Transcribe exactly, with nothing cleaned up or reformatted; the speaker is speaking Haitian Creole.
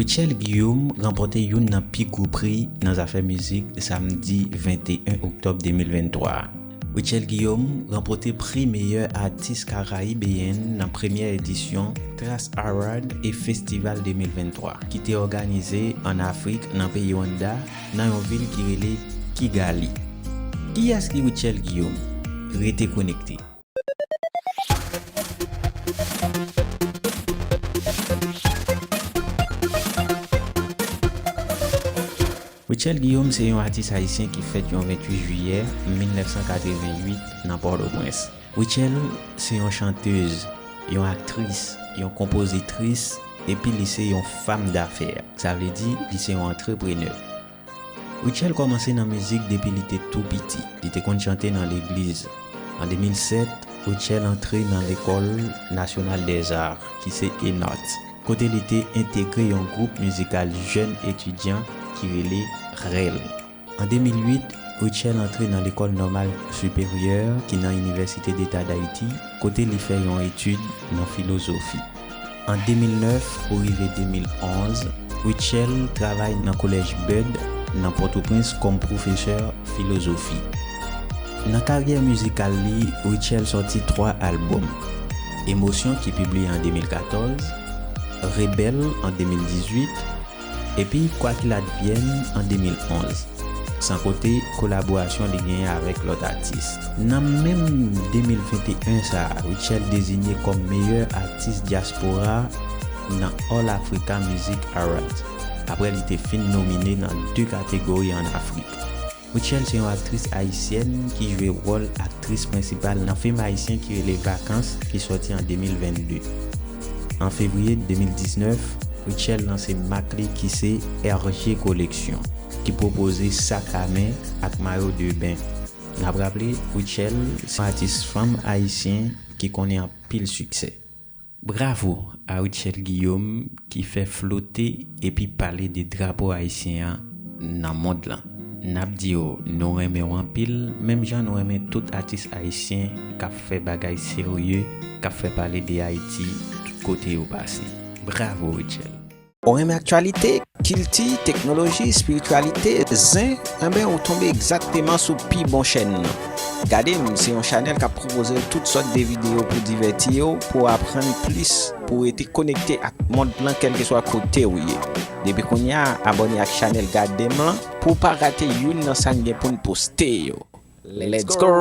Rutshelle Guillaume ranpòte youn nan pi gwo pri nan zafè mizik samdi venteyen oktòb de mil venntwa a. Rutshelle Guillaume ranpòte pri meyè atis karayibeyèn nan premyè edisyon Trace Award e Festival de mil venntwa, ki te òganize ann Afrik, nan peyi Rwanda, nan yon vil ki rele Kigali. Kiyès ki Rutshelle Guillaume? Rete konekte. Rutshelle Guillaume se yon atis ayisyen ki fèt yon venntuit jiyè mil nèf san katreventuit nan Pòtoprens. Rutshelle se yon chantèz, yon aktris, yon konpozitris, epi li se yon fanm dafè. Sa vle di, li se yon antreprenè. Rutshelle kòmanse nan mizik depi li te tou piti. Li te konn chante nan legliz. An de mil sèt, Rutshelle antre nan Lekòl Nasyonal dèzar, ki se ENART, kote li te entegre yon gwoup mizikal jèn etidyan ki rele rèl. An de mil uit, Rutshelle antre nan Lekòl Nòmal Siperyè, ki nan Inivèsite Deta Dayiti, kote li fè yon etid nan filozofi. An de mil nèf pou rive de mil onz, Rutshelle travay nan Kolèj Bud nan Pòtoprens kòm pwofesè filozofi. Nan karyè mizikal li, Rutshelle sòti twa albòm: Emosyon, ki pibliye an de mil katòz, Rebèl an de mil dizuit, epi Quoi qu'il advienne an de mil onz, san konte kolaborasyon li genyen avèk lòt atis. Nan menm de mil venteyen sa a, Rutshelle deziye kòm meyè atis dyaspora nan All Africa Music Awards, apre li te fin nomine nan de kategori ann Afrik. Rutshelle se yon aktris ayisyèn ki jwe wòl aktris prensipal nan fim ayisyen ki rele Vacances, ki sòti an de mil vennde. An fevriye de mil diznèf, Rutshelle lanse mak li ki se R G Collection, ki pwopoze sak a men ak mayo de ben. N ap raple, Rutshelle se yon atis fanm ayisyen ki konnen anpil siksè. Bravo a Rutshelle Guillaume ki fè flote epi pale de drapo ayisyen an nan mond lan. N ap di w, nou renmen w anpil, menm jan nou renmen tout atis ayisyen k ap fè bagay serye, k ap fè pale de Ayiti tout kote yo pase. Bravo, Rutshelle! Ou renmen aktyalite, kilti, teknoloji, espirityalite, zen? Enben, ou tonbe egzakteman sou pi bon chèn nan. Gade M se yon chanèl k ap pwopoze w tout sòt de videyo pou divèti w, pou w aprann plis, pou w rete konekte ak mond lan kèlkeswa kote w ye. Depi kounye a, abòne ak chanèl Gade M lan pou w pa rate youn nan sa n gen pou n poste yo. Let's go!